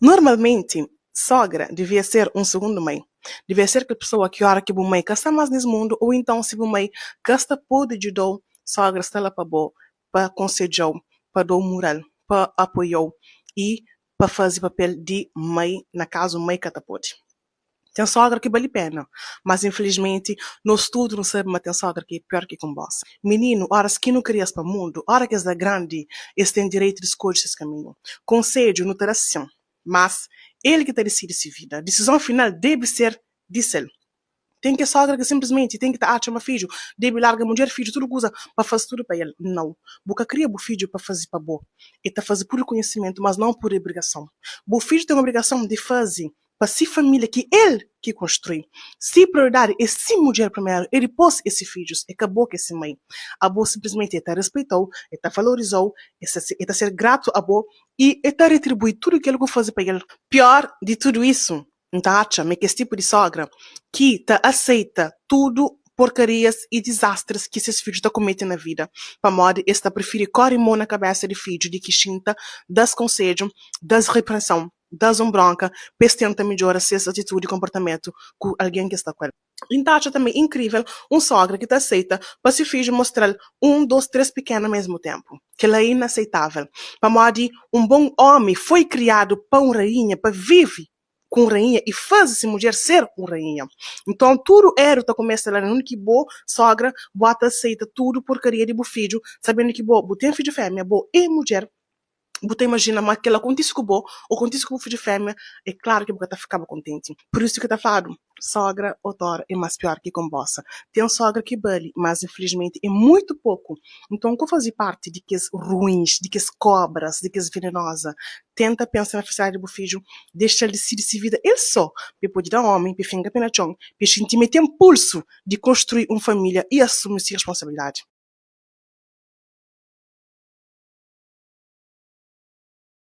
Normalmenti, sogra devia ser un sugundu mai. Devia ser kel pesoa ki ora ki bu mai ka sta más nes mundu ou inton si bu mai ka sta pode djuda-u, sogra sta la pa bo, pa konsedja-u, pa da-u mural, pa apoia-u i pa faze papel di mai na kazu mai ka ta pode. Ten sogra ki bali pena, mas infelizmenti nos tudu nu sabe ma ten sogra ki é pior ki konbosa. Mininu, oras ki nu kria-s pa mundu, ora ki es da grandi, es ten direitu di skodje ses kaminhu. Konsedju nu ta da sin, mas el ki ta disidi si vida. Disizon final debe ser di sel. Ten kes sogra ki sinplismenti ten ki ta atxa ma fidju debe larga mudjer, fidju, tudu kuza pa faze tudu pa el. Nau. Bu ka kria bu fidju pa faze pa bo. El ta faze pur rikonhisimentu, mas nau pur obrigason. Bu fidju ten obrigason di faze pa si família ki el ki konstrui. Si prioridadi é si mudjer primeru e dipôs é si fidjus, é ka bo ki é si mai. Abo sinplismenti e ta respeita-u, e ta valoriza-u, e ta ser gratu a bo i e ta retribui tudu kel ku faze pa el. Pior di tudu isu, N ta atxa ma é kes tipu di sogra ki ta aseita tudu porkarias i dizastris ki ses fidju ta komete na vida, pamodi es ta prifiri kóre mô na kabésa di fidju di ki xinta da-s konsedju, da-s reprenson. Da-s un brónka pa es tenta midjora ses atitudi i konportamentu ku algen ki es sta ku el. I N ta atxa tanbê inkrível un sógra ki ta aseita pa se fidju mostra-l un, dôs, três pikenu mésmu ténpu. Kel-la é inaseitável, pamodi un bon ómi foi kriadu pa un rainha, pa vive ku un rainha i faze se mudjer ser un rainha. Nton, tudu éru ta kumesa la na undi ki bo, sógra, bo ta aseita tudu porkaria di bu fidju, sabendu ki bo, bu ten fidju-fémia, bo é mudjer. Bu ta imajina ma kel-la kontise ku bo ô kontise ku bu fidju-fémia, é klaru ki bu ka ta fikaba kontenti. Pur isu ki ta fladu, Sógra otora é más piór ki konbosa. Ten sógra ki bali, mas infilismenti é muitu poku. Nton, ku faze párti di kes ruins, di kes kóbras, di kes venenoza. Tenta pensa na felisidadi di bu fidju, dexa-l disidi se vida el sô, pa el pode da ómi, pa el finka pé na txon, pa el xinti ma el ten pulsu di konstrui un família i asumi se responsabilidadi.